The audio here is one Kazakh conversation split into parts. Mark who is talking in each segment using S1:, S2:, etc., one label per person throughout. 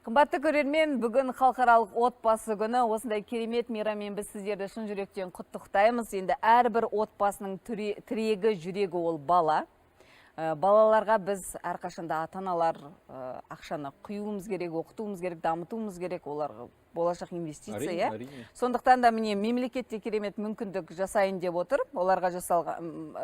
S1: Қымбатты көрермен, бүгін халықаралық отбасы күні. Осындай керемет мейраммен біз сіздерді шын жүректен құттықтаймыз. Енді әрбір отбасының тірегі, жүрегі ол бала. Балаларға біз әрқашанда ата-аналар ақшаны құюымыз керек, оқытуымыз керек, дамытуымыз керек, оларға болашақ инвестиция, иә?
S2: Әрине.
S1: Сондықтан да міне мемлекетте керемет мүмкіндік жасайын деп отыр. Оларға жасалған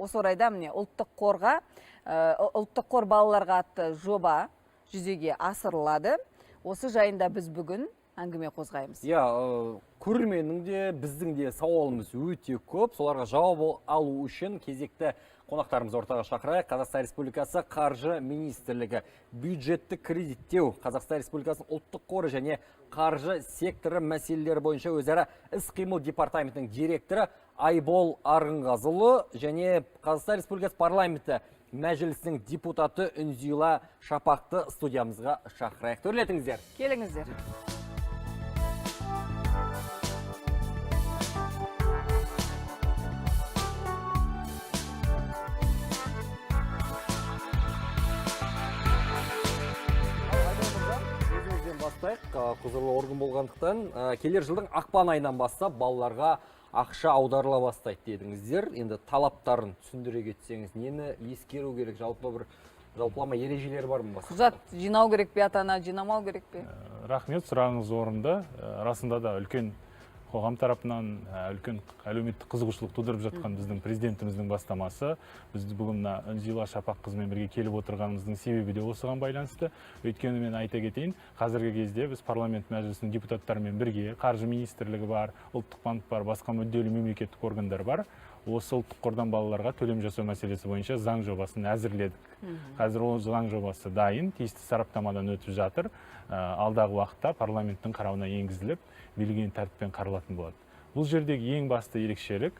S1: осы орайда міне ұлттық қорға, ұлттық қор балаларға атты жоба жүзеге асырылады. Осы жайында біз бүгін әңгіме қозғаймыз.
S2: Иә, көрерменнің де, біздің де сауалымыз өте көп. Соларға жауап алу үшін кезекті қонақтарымызды ортаға шақырайық. Қазақстан Республикасы Қаржы Министрлігі, бюджеттік кредиттеу, Қазақстан Республикасының ұлттық қоры және қаржы секторы мәселелері бойынша өзара іс-қимыл департаментінің директоры Айбол Арғынғазыұлы және Қазақстан Республикасы парламенті мәжілісінің депутаты Үнзила Шапақты студиямызға шақырайық. Төрлетіңіздер.
S1: Келіңіздер.
S2: Өзіңізден бастайық. Құзырлы орган болғандықтан келер жылдың ақпан айынан бастап балаларға ақша аударыла бастайды дедіңіздер. Енді талаптарын түсіндіре кетсеңіз, нені ескеру керек, жалпы бір жалпылама ережелері бар ма?
S1: Құжат жинау керек пе, ата-ана жинамау керек пе?
S3: Рахмет, сұрағыңыз орынды. Расында да үлкен қоғам тарапынан үлкен әлеуметтік қызығушылық тудырып жатқан біздің президентіміздің бастамасы. Біз бүгін мына Үнзила Шапаққызымен бірге келіп отырғанымыздың себебі де осыған байланысты. Өйткені мен айта кетейін, қазіргі кезде біз парламент мәжілісінің депутаттарымен бірге қаржы министрлігі бар, ұлттық банк бар, басқа мүдделі мемлекеттік органдар бар. Осы ұлттық қордан балаларға төлем жасау мәселесі бойынша заң жобасын әзірледік. Қазір ол заң жобасы дайын, тиісті сараптамадан өтіп жатыр. Алдағы уақытта парламенттің қарауына енгізіліп, белгіленген тәртіппен қаралатын болады. Бұл жердегі ең басты ерекшелік,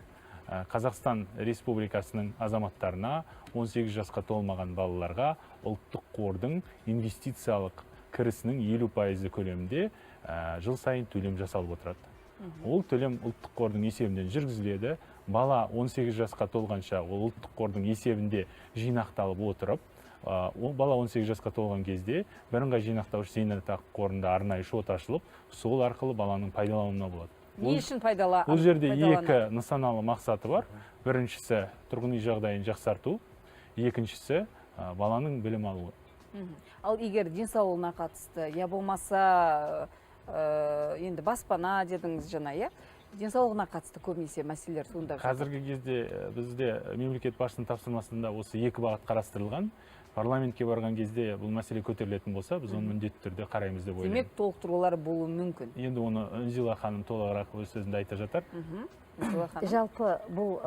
S3: Қазақстан Республикасының азаматтарына 18 жасқа толмаған балаларға ұлттық қордың инвестициялық кірісінің 50% көлемінде жыл сайын төлем жасалып отырады. Ол төлем ұлттық қордың есебінен жүргізіледі. Бала 18 жасқа толғанша ол ұлттық қордың есебінде жинақталып отырып, ол бала 18 жасқа толған кезде бірыңғай жинақтаушы зейнетақы қорында арнайы шот ашылып, сол арқылы баланың пайдалануына болады.
S1: Не үшін
S3: Бұл жерде
S1: пайдаланады?
S3: екі нысаналы мақсаты бар. Біріншісі тұрғын үй жағдайын жақсарту, екіншісі баланың білім алуы.
S1: Ал егер денсаулығына қатысты, я болмаса енді баспана дедіңіз жаңа, иә? Денсаулығына қатысты көбінесе мәселелер туындап жатыр.
S3: Қазіргі кезде бізде мемлекет басшысының тапсырмасында осы екі бағыт қарастырылған. Парламентке барған кезде бұл мәселе көтерілетін болса, біз оны міндетті түрде қараймыз деп ойлаймын.
S1: Демек, толықтырулар болуы мүмкін.
S3: Енді оны Үнзила ханым толығырақ өз сөзінде айта жатар.
S1: Үнзила ханым.
S4: Жалпы бұл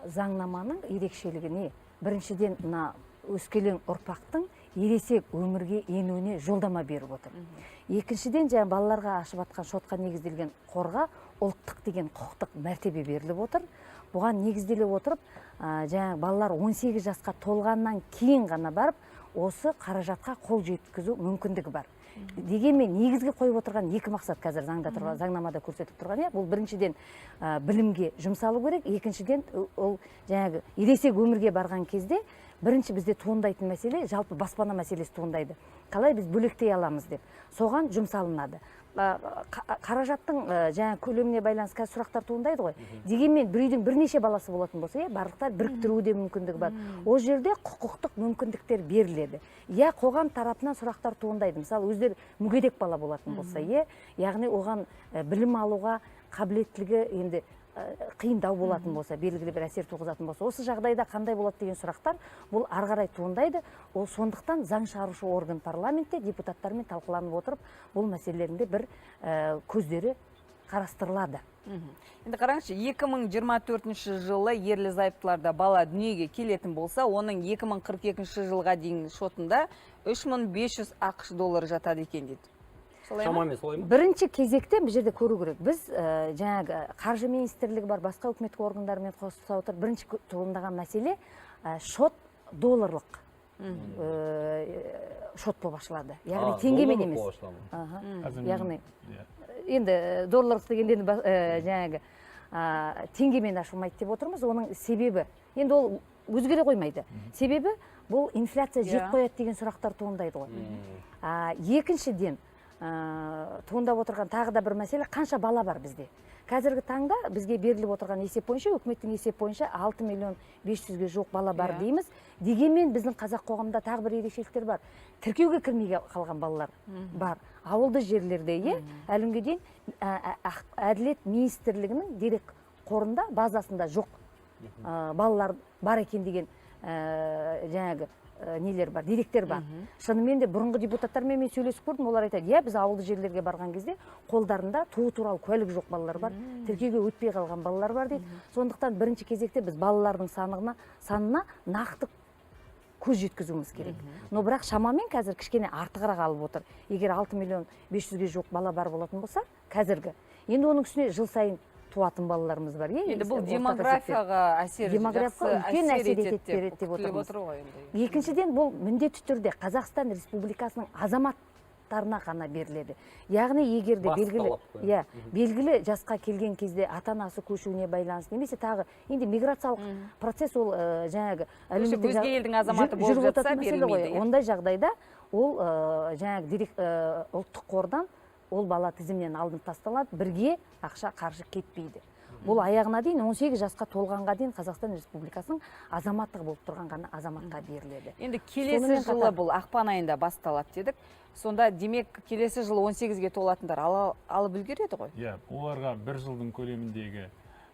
S4: заңнаманың ерекшелігі не? Біріншіден, мына өскелең ұрпақтың ересек өмірге енуіне жолдама беріп отыр. Екіншіден, жаңа балаларға ашып атқан шотқа негізделген қорға ұлттық деген құқықтық мәртебе беріліп отыр. Бұған негізделе отырып, жаңа балалар 18 жасқа толғаннан кейін ғана барып, осы қаражатқа қол жеткізу мүмкіндігі бар. Дегенмен негізгі қойып отырған екі мақсат қазір заңда тұрған, заңнамада көрсетіліп тұрған, иә, бұл біріншіден, білімге жұмсалу керек, екіншіден, ол жаңағы ересек өмірге барған кезде бірінші бізде туындайтын мәселе жалпы баспана мәселесі туындайды. Қалай біз бөлектей аламыз деп. Соған жұмсалынады. Қаражаттың жаңа көлеміне байланысты қазір сұрақтар туындайды ғой. Дегенмен бір үйдің бірнеше баласы болатын болса, иә, барлықтар біріктіруі де мүмкіндігі бар. Ол жерде құқықтық мүмкіндіктер беріледі. Я қоғам тарапынан сұрақтар туындайды. Мысалы, өздері мүгедек бала болатын болса, иә, яғни оған білім алуға қабілеттілігі енді қиындау болатын болса, белгілі бір әсер туғызатын болса, осы жағдайда қандай болады деген сұрақтар бұл ары қарай туындайды. Ол сондықтан заң шығарушы орган парламентте депутаттармен талқыланып отырып, бұл мәселелерінде бір көздері қарастырылады.
S1: Енді қараңызшы, 2024 жылы ерлі зайыптыларда бала дүниеге келетін болса, оның 2042 жылға дейін шотында 3500 ақш доллары жатады екен дейді. Солай ма?
S2: Шамамен солай ма?
S4: Бірінші кезекте бұл жерде көру керек. Біз жаңағы қаржы министрлігі бар, басқа үкіметтік органдармен қоса отырып, бірінші туындаған мәселе, шот долларлық, шот болып ашылады. Яғни теңгемен
S2: Долларлық
S4: емес.
S2: болып ашылады ма?
S3: Қазір мен
S4: Яғни
S3: иә.
S4: енді долларлық дегенде енді жаңағы, теңгемен ашылмайды деп отырмыз. Оның себебі енді ол өзгере қоймайды. Себебі бұл инфляция жеп қояды деген сұрақтар туындайды ғой. Екіншіден, Туындап отырған тағы да бір мәселе, қанша бала бар бізде? Қазіргі таңда бізге беріліп отырған есеп бойынша, үкіметтің есеп бойынша 6 миллион 500-ге жуық бала бар дейміз. Дегенмен біздің қазақ қоғамында тағы бір ерекшеліктер бар. Тіркеуге кірмей қалған балалар бар. Ауылды жерлерде, әлі күнге дейін Әділет министрлігінің дерек қорында, базасында жоқ балалар бар екен деген жаңағы нелер бар, деректер бар. Шынымен де бұрынғы депутаттармен мен сөйлесіп көрдім, олар айтады, иә, біз ауылды жерлерге барған кезде қолдарында туу туралы куәлік жоқ балалар бар, тіркеуге өтпей қалған балалар бар дейді. Сондықтан бірінші кезекте біз балалардың санына нақты көз жеткізуіміз керек. Но бірақ шамамен қазір кішкене артығырақ алып отыр. Егер 6 миллион 500-ге жуық бала бар болатын болса, қазіргі. Енді оның үстіне жыл сайын туатын балаларымыз бар.
S1: Енді бұл демографияға әсер,
S4: Демографияға үлкен әсер
S1: етеді
S4: береді деп
S1: күтіліп
S4: отырмыз.
S1: отыр ғой енді.
S4: Екіншіден, бұл міндетті түрде Қазақстан Республикасының азаматтарына ғана беріледі. Яғни егер де
S2: Басты
S4: белгілі,
S2: талап қой.
S4: иә, белгілі жасқа келген кезде ата-анасы көшуіне байланысты немесе тағы енді миграциялық процесс, ол жаңағы әлеуметтік
S1: Өзге елдің азаматы болып
S4: жүріп
S1: жатса,
S4: отыратын мәселе ғой.
S1: берілмейді, иә?
S4: Ондай жағдайда ол жаңағы дерек ұлттық қордан ол бала тізімнен алынып тасталады, бірге ақша қаржы кетпейді. Бұл аяғына дейін 18 жасқа толғанға дейін Қазақстан Республикасының азаматтығы болып тұрған ғана азаматқа беріледі.
S1: Енді келесі
S4: Сонымен
S1: жылы
S4: қатар
S1: бұл ақпан айында басталады дедік. Сонда демек келесі жылы 18-ге толатындар алып үлгереді ғой?
S3: Иә, оларға бір жылдың көлеміндегі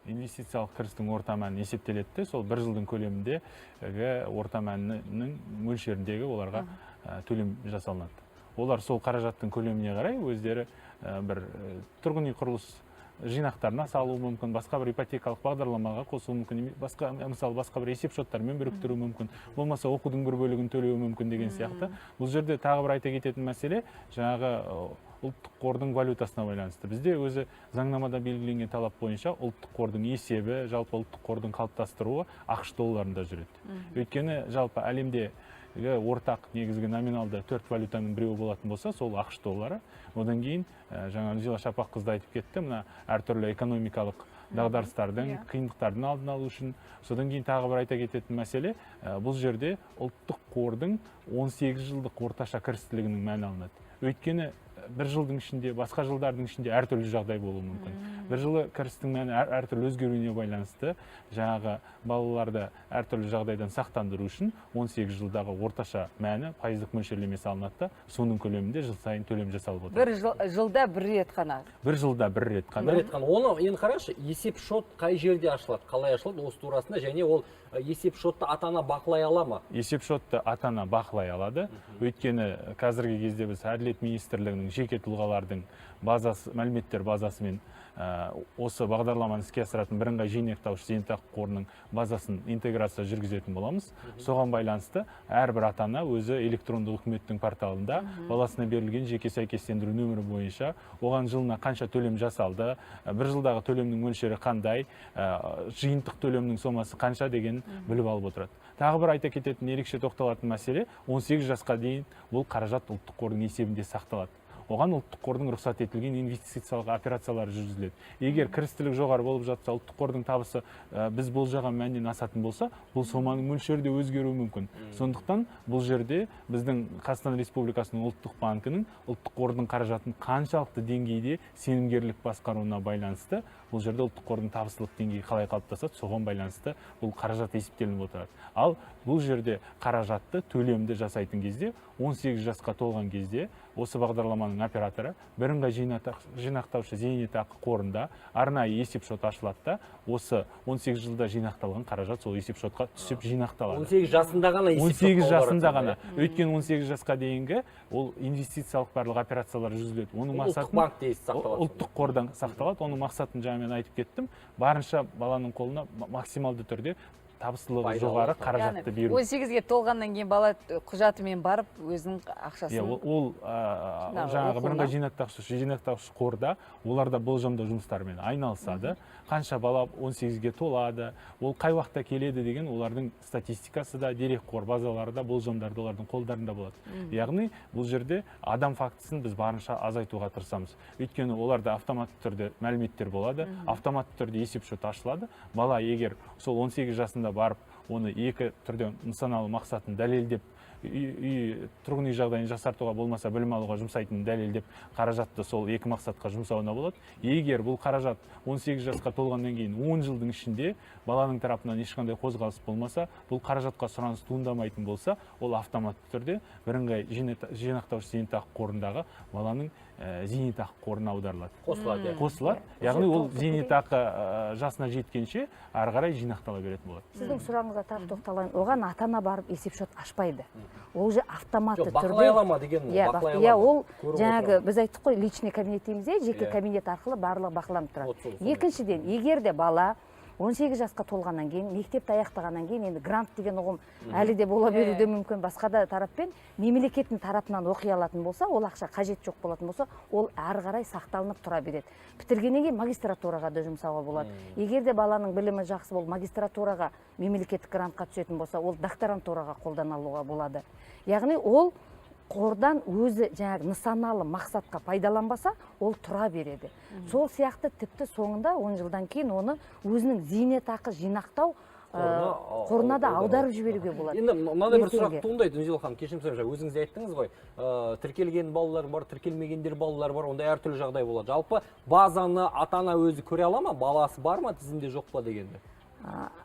S3: инвестициялық кірістің орта мәні есептеледі де, сол бір жылдың көлеміндегі орта мәнінің мөлшеріндегі оларға төлем жасалынады. Олар сол қаражаттың көлеміне қарай өздері бір тұрғын үй құрылыс жинақтарына салуы мүмкін, басқа бір ипотекалық бағдарламаға қосуы мүмкін, басқа, мысалы, басқа бір есеп шоттармен біріктіруі мүмкін, болмаса оқудың бір бөлігін төлеуі мүмкін деген сияқты. Бұл жерде тағы бір айта кететін мәселе, жаңағы ұлттық қордың валютасына байланысты. Бізде өзі заңнамада белгіленген талап бойынша ұлттық қордың есебі, жалпы ұлттық қордың қалыптастыруы ақш долларында жүреді. Өйткені жалпы әлемде ортақ негізгі номиналды 4 валютаның біреуі болатын болса, сол ақш доллары. Одан кейін жаңа Үнзила Шапаққызы да айтып кетті, мына әртүрлі экономикалық дағдарыстардың, қиындықтардың алдын алу үшін. Содан кейін тағы бір айта кететін мәселе, бұл жерде ұлттық қордың 18 жылдық орташа кірістілігінің мәні алынады. Өйткені бір жылдың ішінде, басқа жылдардың ішінде әртүрлі жағдай болуы мүмкін. Бір жылы кірістің мәні әртүрлі өзгеруіне байланысты жаңағы балаларды әртүрлі жағдайдан сақтандыру үшін 18 жылдағы орташа мәні пайыздық мөлшерлемесі алынады да, соның көлемінде жыл сайын төлем жасалып отырады.
S1: Бір жылда бір рет қана.
S3: Бір жылда бір рет қана.
S2: Бір рет қана. Оны енді қарашы, есеп шот қай жерде ашылады, қалай ашылады осы турасында, және ол есеп шотты ата-ана бақылай ала ма?
S3: Есеп шотты ата-ана бақылай алады. Өйткені қазіргі кезде біз Әділет министрлігінің жеке тұлғалардың базасы, мәліметтер базасымен, осы бағдарламаны іске асыратын бірыңғай жинақтаушы зейнетақы қорының базасын интеграция жүргізетін боламыз. Соған байланысты әрбір ата-ана өзі электрондық үкіметтің порталында баласына берілген жеке сәйкестендіру нөмірі бойынша оған жылына қанша төлем жасалды, бір жылдағы төлемнің мөлшері қандай, жиынтық төлемнің сомасы қанша деген біліп алып отырады. Тағы бір айта кететін, ерекше тоқталатын мәселе, 18 жасқа дейін бұл қаражат ұлттық қордың есебінде сақталады. Оған ұлттық қордың рұқсат етілген инвестициялық операциялары жүргізіледі. Егер кірістілік жоғары болып жатса, ұлттық қордың табысы біз болжаған мәннен асатын болса, бұл соманың мөлшері де өзгеруі мүмкін. Сондықтан бұл жерде біздің Қазақстан Республикасының ұлттық банкінің ұлттық қордың қаражатын қаншалықты деңгейде сенімгерлік басқаруына байланысты, бұл жерде ұлттық қордың табыстылық деңгейі қалай қалыптасады, соған байланысты бұл қаражат есептелініп отырады. Ал бұл жерде қаражатты төлемді жасайтын кезде, 18 жасқа толған кезде осы бағдарламаның операторы бірыңғай жинақтаушы зейнетақы қорында арнайы есеп шот ашылады да, осы 18 жылда жинақталған қаражат сол есеп шотқа түсіп жинақталады.
S2: 18 жасында ғана есеп
S3: 18
S2: шотқа
S3: жасында
S2: аударады
S3: ғана. Өйткені 18 жасқа дейінгі ол инвестициялық барлық операциялар жүргізіледі. Оның
S2: Ол ұлттық
S3: мақсатын
S2: банкте сақталады.
S3: Ұлттық қордан сақталады. Оның мақсатын жаңа мен айтып кеттім. Барынша баланың қолына максималды түрде табыстылығы
S2: Пайдалы
S3: жоғары
S2: болсын.
S3: қаражатты беру.
S1: 18-ге толғаннан кейін бала құжатымен барып өзінің ақшасын
S3: Иә, ол,
S1: жаңағы
S3: жаңағы
S1: оқуына.
S3: бірыңғай жинақтаушы қорда олар да болжамдау жұмыстарымен айналысады. Қанша бала 18-ге толады, ол қай уақытта келеді деген олардың статистикасы да, дерекқор базалары да, болжамдары да олардың қолдарында болады. Яғни бұл жерде адам фактісін біз барынша азайтуға тырысамыз. Өйткені оларда автоматты түрде мәліметтер болады, автоматты түрде есеп шоты ашылады. Бала егер сол 18 жасында барып, оны екі түрде нысаналы мақсатын дәлелдеп, үй тұрғын үй жағдайын жақсартуға болмаса білім алуға жұмсайтынын дәлелдеп, қаражатты сол екі мақсатқа жұмсауына болады. Егер бұл қаражат 18 жасқа толғаннан кейін 10 жылдың ішінде баланың тарапынан ешқандай қозғалыс болмаса, бұл қаражатқа сұраныс туындамайтын болса, ол автоматты түрде бірыңғай жинақтаушы зейнетақы қорындағы баланың зейнетақы қорына аударылады.
S2: Қосылады, иә.
S3: Қосылады, яғни ол зейнетақы жасына жеткенше ары қарай жинақтала беретін болады.
S4: Сіздің сұрағыңызға тағы тоқталайын. Оған ата ана барып есепшот ашпайды, ол уже автоматты
S2: Жоқ,
S4: түрде.
S2: бақылай ала ма деген.
S4: Иә,
S2: Бақылай
S4: иә
S2: ала ма?
S4: Ол
S2: Көріп
S4: жаңағы
S2: отырамын.
S4: біз айттық қой, личный кабинет дейміз, иә, жеке кабинет арқылы барлығы бақыланып тұрады.
S2: Вот сол, сондай.
S4: Екіншіден, егер де бала 18 жасқа толғаннан кейін, мектепті аяқтағаннан кейін, енді грант деген ұғым әлі де бола беруі де мүмкін, басқа да тараппен мемлекеттің тарапынан оқи алатын болса, ол ақша қажет жоқ болатын болса, ол әрі қарай сақталынып тұра береді. Бітіргеннен кейін магистратураға да жұмсауға болады. Егер де баланың білімі жақсы болып, магистратураға мемлекеттік грантқа түсетін болса, ол докторантураға қолдана алуға болады. Яғни ол қордан өзі жаңағы нысаналы мақсатқа пайдаланбаса, ол тұра береді. Сол сияқты тіпті соңында 10 жылдан кейін оны өзінің зейнетақы жинақтау
S2: Қорына,
S4: қорына да
S2: аударып
S4: аударып жіберуге болады.
S2: Енді мынандай бір сұрақ
S4: Ертеңге.
S2: туындайды, Үнзила ханым, кешірім сұраймын, жаңа өзіңіз де айттыңыз ғой, тіркелген балалар бар, тіркелмегендер балалар бар, ондай әртүрлі жағдай болады. Жалпы базаны ата ана өзі көре ала ма, баласы бар ма тізімде, жоқ па дегенді?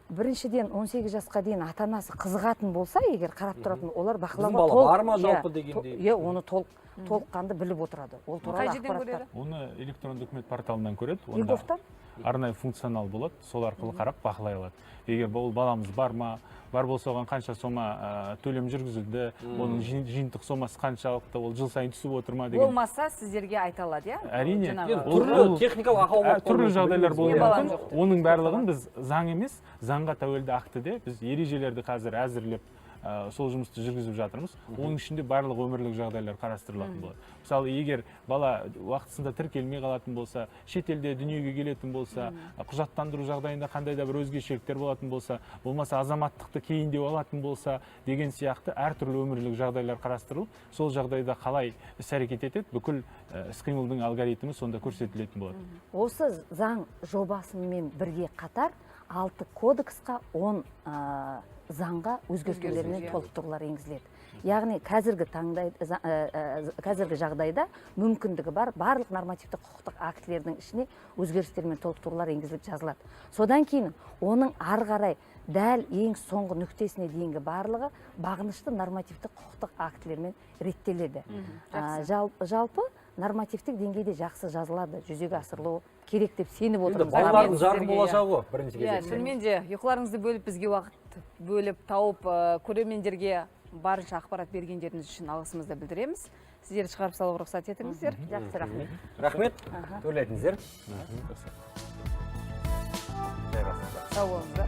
S4: Біріншіден, 18 жасқа дейін ата анасы қызығатын болса, егер қарап тұратын, олар бақылауға
S2: Біздің бала
S4: толық
S2: бар ма
S4: иә,
S2: жалпы дегендей.
S4: Иә, оны толыққанды біліп отырады. Ол туралы
S1: Қай жерден
S4: ақпараттар.
S1: көреді?
S3: Оны электронды үкімет порталынан көреді. Онда
S4: eGov-тан?
S3: арнайы функционал болады, сол арқылы қарап, бақылай алады. Егер бұл баламыз бар ма, бар болса, оған қанша сома төлем жүргізілді, оның жиынтық сомасы қаншалықты, ол жыл сайын түсіп отыр ма деген.
S1: Болмаса, сіздерге айта алады, иә?
S3: Әрине.
S1: Жаңағы-
S2: Енді түрлі техникалық ақау болып
S3: Түрлі
S2: қалуы
S3: жағдайлар
S2: мүмкін.
S3: болуы
S1: Мен балам
S3: мүмкін.
S1: жоқ деп.
S3: Оның барлығын біз заң емес, заңға тәуелді актіде біз ережелерді қазір әзірлеп, сол жұмысты жүргізіп жатырмыз. Оның ішінде барлық өмірлік жағдайлар қарастырылатын болады. Мысалы, егер бала уақытысында тіркелмей қалатын болса, шетелде дүниеге келетін болса, құжаттандыру жағдайында қандай да бір өзгешеліктер болатын болса, болмаса азаматтықты кейіндеу алатын болса деген сияқты әртүрлі өмірлік жағдайлар қарастырылып, сол жағдайда қалай іс әрекет етеді, бүкіл іс қимылдың алгоритмі сонда көрсетілетін болады.
S4: Осы заң жобасымен бірге қатар алты кодексқа, 10 заңға өзгертулер мен
S1: Өзгертулер.
S4: толықтырулар енгізіледі. Яғни қазіргі таңда, қазіргі жағдайда мүмкіндігі бар барлық нормативтік құқықтық актілердің ішіне өзгерістер мен толықтырулар енгізіліп жазылады. Содан кейін оның ары қарай дәл ең соңғы нүктесіне дейінгі барлығы бағынышты нормативтік құқықтық актілермен реттеледі. Жалпы нормативтік деңгейде жақсы жазылады, жүзеге асырылуы керек деп сеніп
S2: Енді
S4: отырмыз.
S2: балалардың
S1: Рахмет
S2: жарқын
S1: сіздерге,
S2: болашағы ғой бірінші
S1: Иә,
S2: кезекте.
S1: шынымен де ұйқыларыңызды бөліп, бізге уақыт бөліп, тауып, көрермендерге барынша ақпарат бергендеріңіз үшін алғысымызды білдіреміз. Сіздерді шығарып салуға рұқсат етіңіздер.
S4: Жақсы, рахмет.
S2: Рахмет, төрлетіңіздер.
S1: Сау болыңыздар.